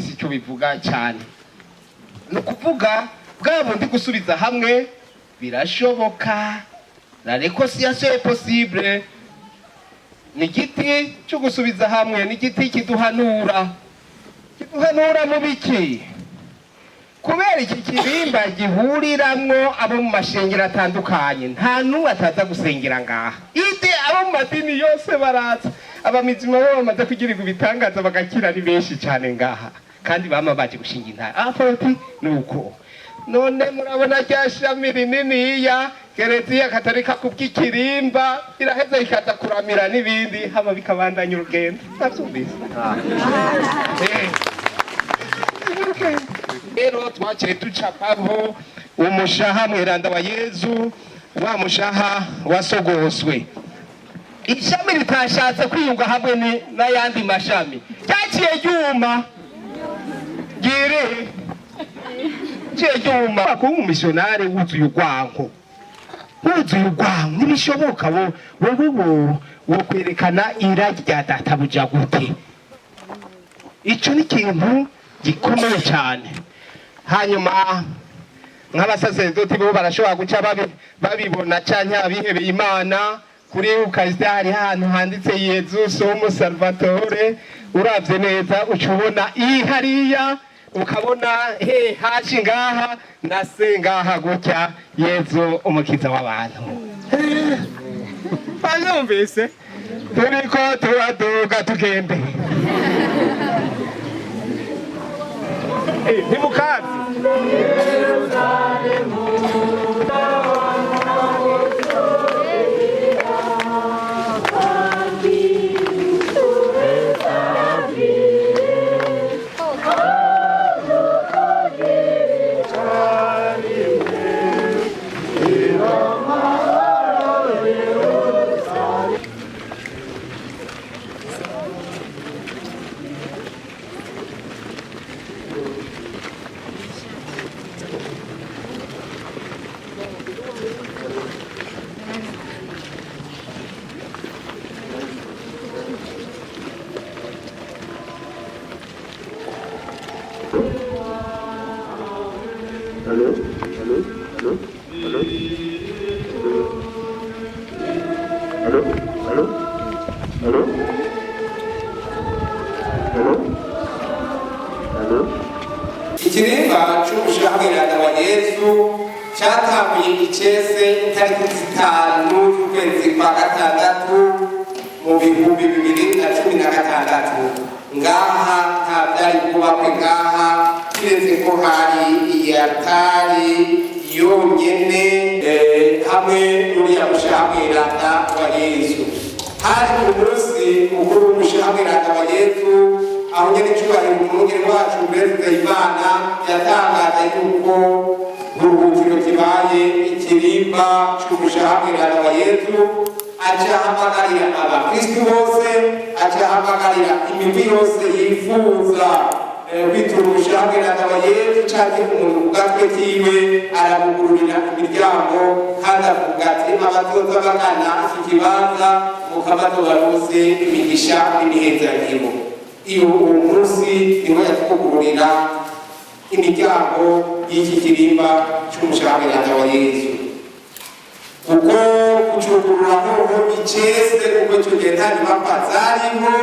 Birafise icyo bivuga cyane. Ni ukuvuga bwa bundi gusubiza hamwe birashoboka, la réconciliation est possible. Ni igiti cyo gusubiza hamwe, ni igiti kiduhanura. Kiduhanura mu biki? Kubera iki kirimba gihuriramwo abo mu mashengero atandukanye, nta n'umwe ataza gusengera ngaha. Ide abo mu madini yose baraza. Abamizima bo bamaze kugirirwa ibitangaza bagakira ari benshi cyane ngaha, kandi bama baje gushinga intara abaporoti. Nuko none murabona rya shami rininiya, Kereziya Katolika, kubw'ikirimba iraheza ikaza kuramira n'ibindi, hama bikabandanya urugendo. Navyumvise. Rero twaciye ducapaho umushaha mweranda wa Yezu, wa mushaha wasogoswe. Ishami ritashatse kwiyunga hamwe n'ayandi mashami ryaciye ryuma ryiri ciye ryuma. Kuba umumisiyonari wuzuye urwanko, wuzuye urwanko, ntibishoboka. Wo wowe wo kwerekana iragi rya databuja gute? Ico ni ikintu gikomeye cyane. Hanyuma nk'abasaserdoti bo barashobora guca babibona, canke abihebeye Imana. Kuri ukarisitiya hariho ahantu handitse "Yezu sumu salvatore". Uravye neza uca ubona i hariya, ukabona he hashi ngaha na se ngaha gutya, Yezu umukiza w'abantu. Bavyumvise? Turiko turaduga, tugende. Ntimukazi. Allô? Allô? Allô? Allô? Allô? Allô? Allô? Allô? Allô? Ikirimba c'umushaha wa Yesu cyatanguye icese itariki 5 z'ukwezi kwa gatandatu mu 2016. Ngaha nta byari bwubakwe ngaha, kiretse ko hari iyatari yonyene, hamwe n'uriya mushaha mweranda wa Yesu. Hari umunsi mukuru w'umushaha mweranda wa Yesu, aho nyene icubahiro umwungere wacu Perezida Imana yatangaza yuko uruhukiro kibaye ikirimba c'umushaha mweranda wa Yesu. Aca ahamagarira abakristu bose, aca ahamagarira imigwi yose yifuza kwitura umushaha mweranda wa Yesu canke umuntu ku gatwe kiwe, arabugururira imiryango, kandi avuga ati abazoza bagana iki kibanza mukaba baronse imigisha n'imihezagiro. Iyo uwo munsi niho yatwugururira imiryango y'iki kirimba c'umushaha mweranda wa Yesu, kuko kucugurura hoho icese, kuko icyo gihe nta nyubakwa zariho.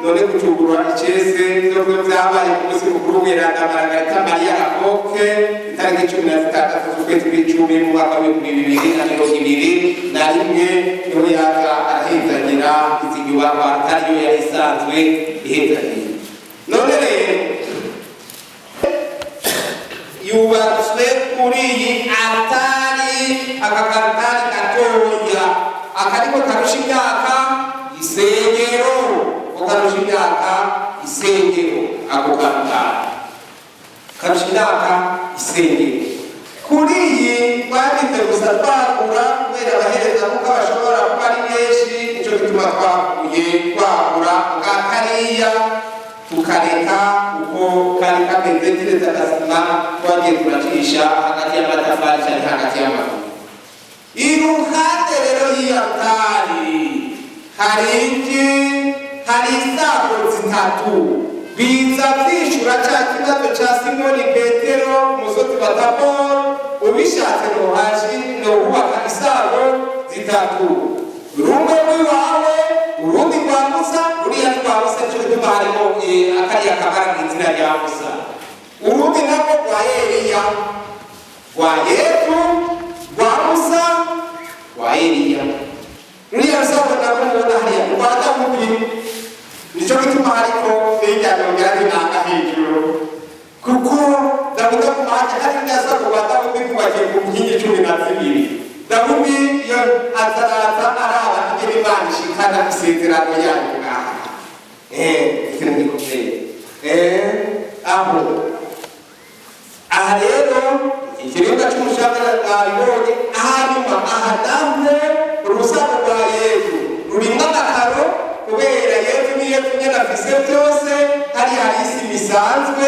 None kucugurura icese vyovyo vyabaye ku munsi mukuru w'Umweranda Margarita Mariya Alacoque, itariki 16 z'ukwezi kw'icumi mu mwaka w'2021, niho yaza arahezagira izi nyubakwa atariyo yari isanzwe ihezagira. None rero yubatswe kuri iyi altari, aka karutari gatoya akariko karusha imyaka isengero, ko karusha imyaka isengero. Ako karutari karusha imyaka isengero. Kuri iyi twagize gusa twagura kubera abahereza kuko bashobora kuba ari benshi, nico gituma twaguye twagura bwa kariya tukareka uko kari kameze, kiretse agasima twagiye turacisha hagati y'amatafari cyane hagati y'amabuye. Iruhande rero y'iyatari hari iki? Hari isago zitatu. Biza byishura cya kibazo cya Simoni Petero, umusozi wa Taboro: ubishatse nohashi nohubaka isabo zitatu, rumwe rw'iwawe, urundi rwa Musa. Ruriya ni rwa Musa, nicyo gituma harimo akariya kabara mu izina rya Musa. Urundi narwo rwa Eliya. Rwa Yesu, rwa Musa, rwa Eliya. Ruriya rusabo narwo mubona hariya ni rwa Dawudi, nicyo gituma hariko n'ijyana n'inanga hejuru, kuko Dawudi akumanya hari neza kuba Dawudi kubakiye ku nkingi 12. Dawudi iyo ataraza araba ingene Imana ishikana isezerano yayo ngaha. Ikintu gikomeye. Aho aha rero ikiringa cy'umushahara mwabibonye. Hanyuma aha naho urusaku rwa Yezu rurimwo amakaro, kubera Yezu ni Yezu nyene afise byose. Hari isima isanzwe,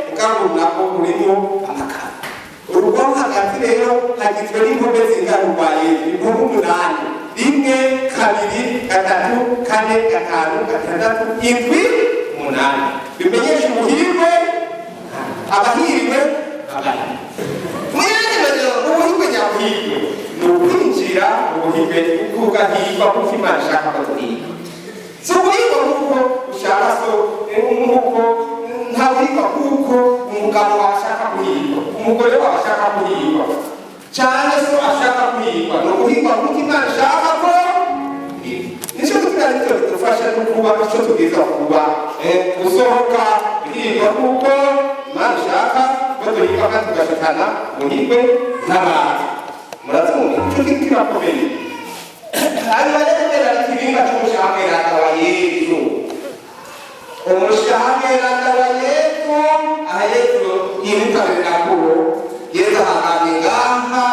mugabo nako rurimo amakaro. Urugo hagati rero hagizwe n'impome zingana rwa Yezu? Impome umunani: rimwe, kabiri, gatatu, kane, gatanu, gatandatu, indwi, umunani. Bimenyesha ubuhirwe, abahiriwe, abahiriwe mwene ubuhirwe nyabuhirwe ni ukwinjira mu buhirwe, ugahirwa kuko Imana ishaka ko duhirwa. Si uguhirwa kuko ushaka, so nkuko ntawuhirwa kuko umugabo wawe ashaka guhirwa, umugore wawe ashaka guhirwa, cyane so ashaka guhirwa. Ni uguhirwa kuko Imana ishaka ko. Nicyo gituma nicyo bidufasha no kuba icyo tubwirizwa kuba, gusohoka guhirwa kuko Imana ishaka ko duhirwa, kandi tugashikana ubuhirwe n'abantu. Murazumva, icyo kintu kirakomeye. Hanyuma rero kubera ikiringa cy'umushahamweranda wa Yezu, umushahamweranda wa Yezu, aha Yezu yirutabira nakuru, Yezu ahanganye ngaha.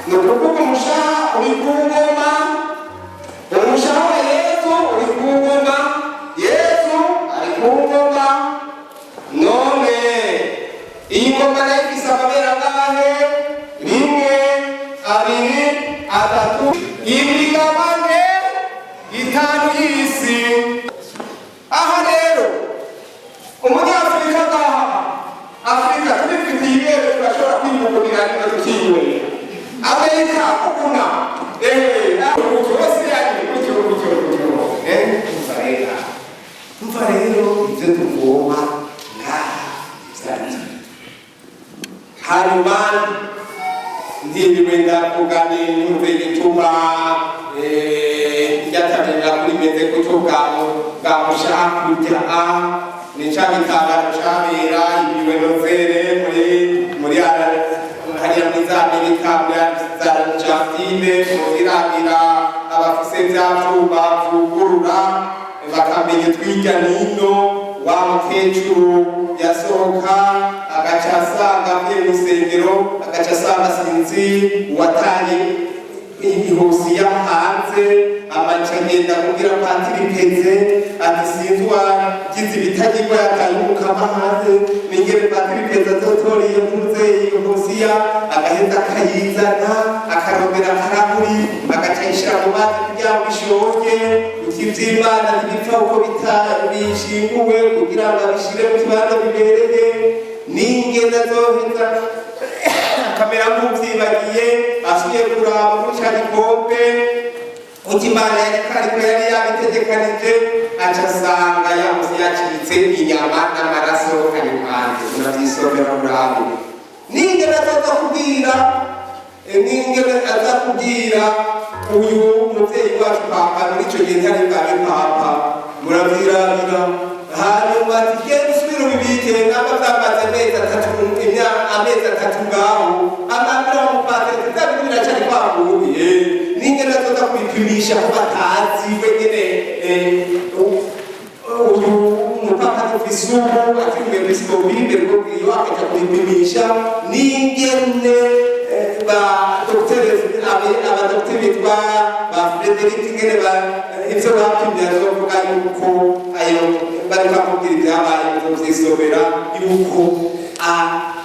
Ni ukuvuga umushaha uri ku ngoma, umushaha wa Yezu uri ku ngoma, Yezu ari ku ngoma. None iyi ngoma nayo ifise amabere angahe? Rimwe, abiri, atatu, imigabane itanu y'isi. Aha rero umunyafurika ngaha, Afurika tubifitiye ibere, turashobora kwiyugurira nino tukinywera. Amerika ukuna gutyo yani, gutyo gutyo gutyo. Umva rero, umva rero ibyo tuvoma ngaha vyari. Hanyuma ntiriwe ndavuga n'intuze igituma ryatabirira kuri meze gutyo bwa mushaha kurya a ni ca bitangaro cabera ibiwenozere muri hariya muri za Amerika, muri za Argentine, muziramira abafise vya vyuma vyugurura bakamenya twirya nino. Wa mukecuru yasohoka agaca asanga avuye mu isengero, agaca asanga sinzi uwataye ihusiya hanze, amaca agenda kubwira patiri Peze ati: "Sinzi uwagize ibitagirwa yataye umukama hanze." Ningere patiri Peze azotora iyo mpuze, iyo husiya, agaheza akayizana, akarondera akarahuri, agaca ayishira mu mazi kugira ngo ishonge. Uti ivy'Imana ntibipfa uko bishinguwe, kugira ngo abishire mu kibanza bibereye. Ningene azoheza akamera nk'uvyibagiye, asubiye kuraba muri ca gikombe, uti Imana ariko yari yabitegekanije, aca asanga yamuze yacitse inyama n'amaraso ari hanze. Muravyisomera murabe. Ningene azoza kubwira, ningene aza kubwira uyu muvyeyi wacu papa, muri ico gihe ntari bwabe papa, muravyirabira. Hanyuma ati: "Genda usubire ubibike namba vyamaze amezi 3, amezi 3 ngaho." Amambira wamupatiri ati: "Vya bintu biracari kwa ngubi." Ningene azoza kubipimisha ko batazi wenyene uyu mupapa dufise ubu ati umwepiskopi Bergoglio, akaja kubipimisha n'ingene ba dogiteri, abadogiteri bitwa ba Frederic, ingene ivyo bapimye, azovuga yuko ayo bari bakubwira ibyabaye, muzovyisomera, yuko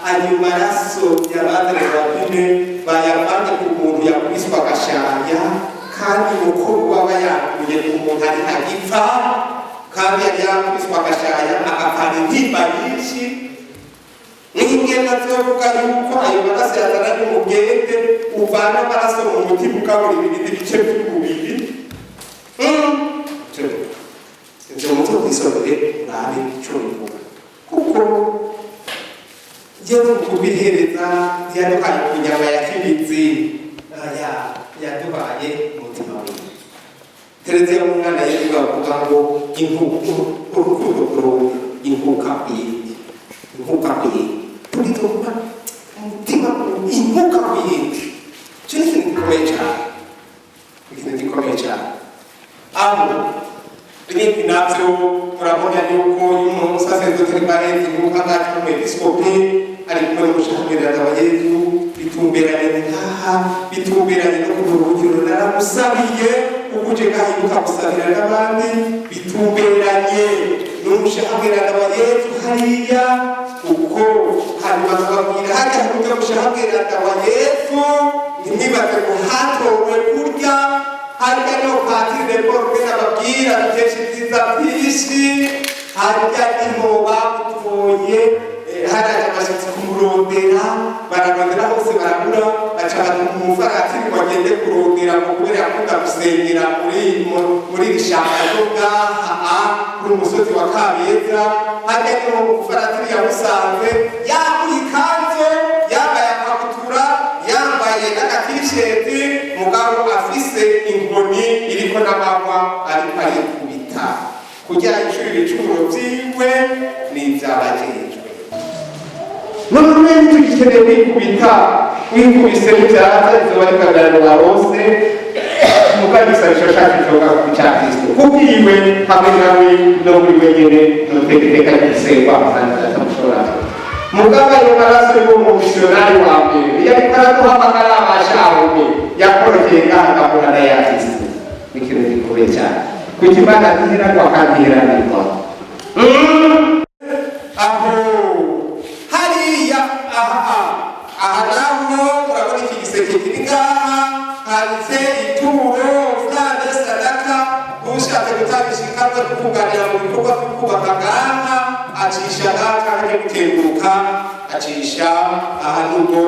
ayo maraso yabazanye bapime bayavanye ku muntu yakubiswe agashaya, kandi mukuru waba yakuye ku muntu ari ntagipfa, kandi yari yakubiswe. yakubiswe agashaya, agapfana intimba nyinshi, n'ingene azovuga yuko ayo maraso yazananye umugende uvana amaraso mu mutima ukabura ibindi bice by'umubiri. Ivyo muzo kwisomere, urabe ico bivuga, kuko yewe kubihereza ntiyaduhaye ku nyama ya kibizi, aya yaduhaye umutima wiwe. Tereziya umwana Yesu bavuga ngo urukundo kurundi, inkuka ku yindi, inkuka ku yindi, turizokuba umutima inkuka ku yindi. Icyo ni ikintu gikomeye cyane, ikintu gikomeye cyane. Aho ibindi navyo murabona yuko iyo umuntu umusaseredoti ariko aheza inkuka ngaca, umwepiskopi ari kumwe n'umushamirana wa Yezu, bitumberanye ngaha, bitumberanye no ku buruhukiro naramusabiye ukuje ngahibuka gusabira n'abandi, bitumberanye n'umushamirana wa Yezu hariya, kuko hanyuma tukabwira hajya kuja mushamirana wa Yezu. Ntimwibaze ngo hatowe kurya harya no patiri de Paul ababwira dukesha ibyiza byinshi. Harya niho bamutoye, haraje abashyitsi kumurondera, bararondera hose barabura, baca umufaratiri ngo agende kurondera, ngo kubera yakunda gusengera muri iri shamba ryo ngaha kuri umusozi wa Kabeza. Harya niho umufaratiri yamusanze yambaye ikanzu, yambaye akabutura, yambaye n'agatisheti, mugabo afise inkoni iriko n'amahwa, ariko arikubita kugira yishure ibicumuro vyiwe n'ivy'abajejwe. None mwene tugikeneye kwikubita, wikubise n'ivyaza izuba rikaganira bose, mukagisabisho cacu coga ku ca Kristo kubwiwe hamwe nawe no muri wenyene noteka iteka ry'isengwa kandi datamushobora. Mugabo ayo maraso y'uwo mumisiyonari wa mbere yariko araduhamagara abashahume yakorokeye ngaha agahura na ya Kristo, ni ikintu gikomeye cyane kuko Imana ntiheragwa kandi iheranirwa aho hariya. Aha aha naho murabona iki giseke kiri ngaha, handitse ituro, offrande, sadaka. Ushatse gutanga ishikanwa ryo kunganira mu bikorwa byo kubaka ngaha, acisha ngaha canke gutenguruka acisha aha, nubwo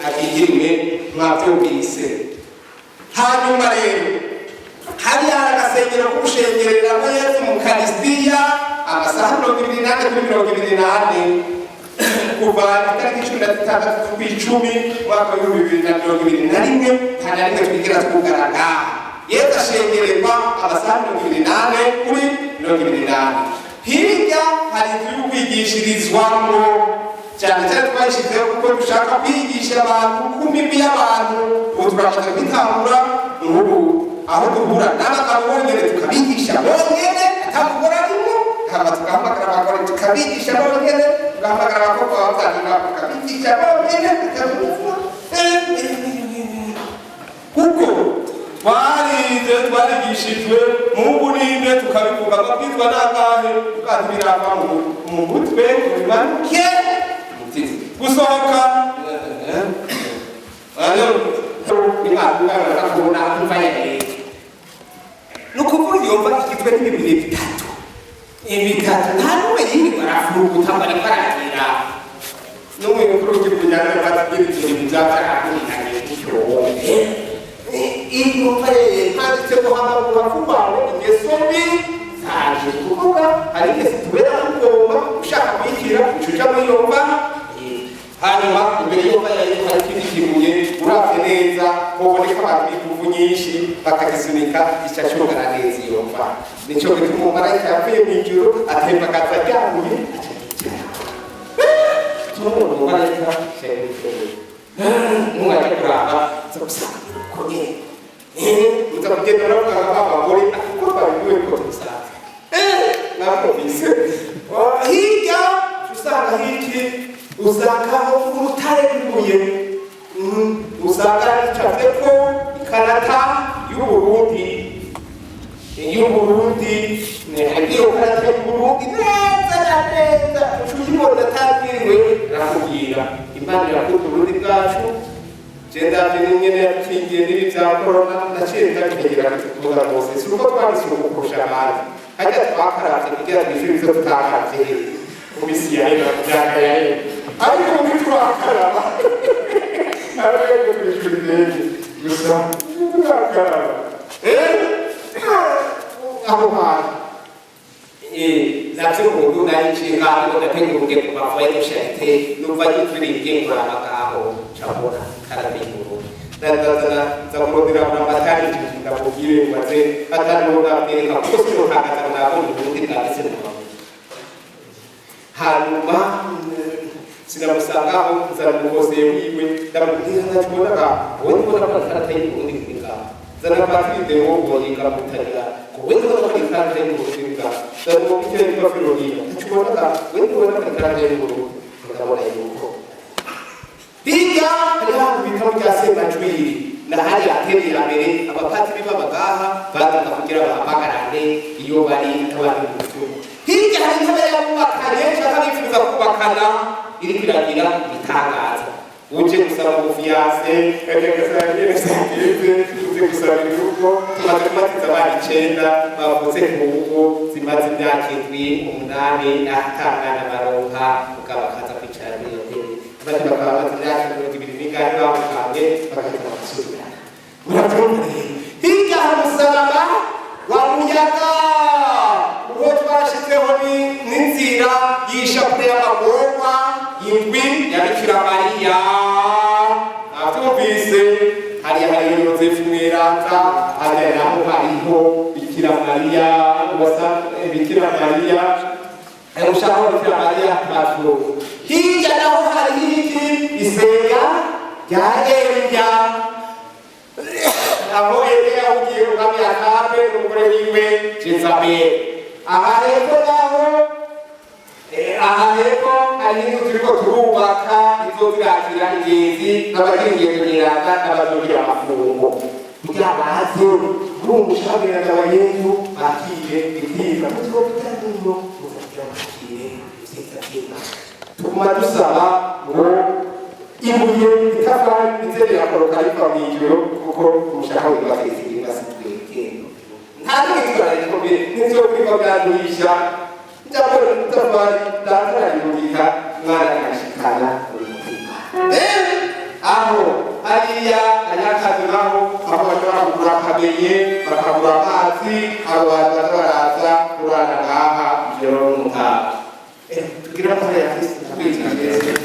akigiriwe mwavyumvise. Hanyuma rero hariya hari agasengero ko gushengereramo Yesu mu Karisitiya amasaha 24 kuri 24, kuva itariki 16 z'ukwicumi umwaka w'2021. Nta na rimwe twigera twugara ngaha. Yesu ashengererwa amasaha 24 kuri 24. Hirya hari inzu y'ukwigishirizwamo, cyane cyane twayishyizeho kuko dushaka kwigisha abantu ku migwi y'abantu. Ubu turamaze kwitangura nk'ubu aho duhura n'abagabo bonyine tukabigisha bonyine, atamugore arimo, hama tugahamagara abagore tukabigisha bonyine, tugahamagara abakobwa babyarira tukabigisha bonyine, Kuko twarize, twarigishijwe mubu ninde, tukabivuga amabwizwa n'angahe kandi birava mu mutwe bimanuke gusohoka. Kubona imva ya Yesu ni ukuvuga iyo mva igizwe n'imibiri bitatu, bitatu, nta n'umwe yirirwa arafuruguta ngo ariko aragira N'umukuru w'igihugu nyarwanda ibintu byakakurikiranye gutyo. Iyo mva handitse ngo hama mu bafu bawe ingeso mbi zaje, kuvuga hari ingeso tubera tugomba ushaka kuyikira uca muri iyo mva. Hanyuma imbere y'imva ya Yesu hari ikindi kibuye, uravye neza hoboneka abantu b'inguvu nyinshi bakagisunika gica cugara neza iyo mva. Nico gituma umumarayika yavuye mw'ijuru atembagaza ryabuye, aca yicara. Turabona umumarayika mwajya kuraba uza gusanga uko nyene Uza kugenda uravuga ngo abagore kuko babivuye ko tubisanzwe nakumvise. Hirya usanga hiki, usangaho urutare rw'ibuye, usanga ricafyeko ikarata y'Uburundi, y'Uburundi. Hagiye ikarata y'Uburundi neza na neza, uyibona atagiriwe arakubwira. Imana irakunda Uburundi bwacu. Je ndavye n'ingene yakingiye n'ibi vya korona, naciye ndabitegera kuvuga rwose si uko twari isuku kurusha abandi. Hajya twakaravye kugira twishure ivyo tutakaravye mu misi yahera, mu myaka yahera, ariko ntiturakaraba. Ariko kwishura indege gusa ntiturakaraba. Aho hantu navyo umuntu nari ngaho ndateguye ku mafoye de charité, numva yituriye nkuraba ngaho cabona karabinguru ndazana nza kurondera amatari, ndamubwire ngo aze atariho ndamwereka kuko sinokagaza nabonye Uburundi bwanditse mu mabuye. Hanyuma sinamusangaho, nzana umukose wiwe, ndamubwira ndakibonaga wowe ndibona ko ikarata y'Uburundi iri ngaho, zana patiri woboyinga mutarira, wowe ndibona ko ikarata y'Uburundi iri ngaho, zana umubikira yitwa Filomina, ndakibonaga wowe ndibona ko ikarata y'Uburundi, ndabona yuko hirya hariho ahantu bita mu rya Semajwiri na hariya ateri ya mbere abapatiri b'abagaha bazaga kugira bahamagarane iyo bari n'abandi mu butumwa. Hirya hari intebe y'abubakanye cyangwa bifuza kubakana, iriko iragira ibitangaza. Uje gusaba ubufiancé, uje gusaba urugo, tumaze kubatiza abana 9 bavutse ku ngo zimaze imyaka 7, 8, atangana baronka, mugabo bakaza kwicara muri iyo ntebe, abandi bakaba bamaze imyaka 20 n'ingahe bamukanye, bagahita bagasubirana. Murabyumva rero, hirya hari umusaraba wa muyaga, uwo twashizeho n'inzira y'ishapure y'amagorwa 7 ya Bikira Mariya. Navyumvise, hariya hariyo Yozefu Mweranda, hariya naho hariho Bikira Mariya, wasa Bikira Mariya ushaka Bikira Mariya patro. Hirya naho hari iki? Isenga rya Eliya, aho Eliya yahugiye umwami Akabe n'umugore wiwe Jezabeli. Aha hepfo naho, aha hepfo hari inzu turiko turubaka izozirakira ingenzi n'abagira ingendo nyiranga n'abazogira amafungo kugira baze urumva wa Yesu bakire ibyiza muzobijyanino muzagira bakire ibyiza by'Imana. Tuguma dusaba ngo ibuye itafari rize rirakoroka riva mu ijuru, kuko umushaka wubakiriza ibibasigaye nta n'itwara rikomeye n'ivyo kwiva byanduhisha njyakora itafari dandararibubika mwana akashikana uri mutima. Aho hariya hariho akazu naho aho bashobora kugura akabenye, bakagura amazi, abo bantu baza baraza kurara ngaha ijoro n'umutaga. Tugire amahoro ya Kristo. Twitwa Yesu.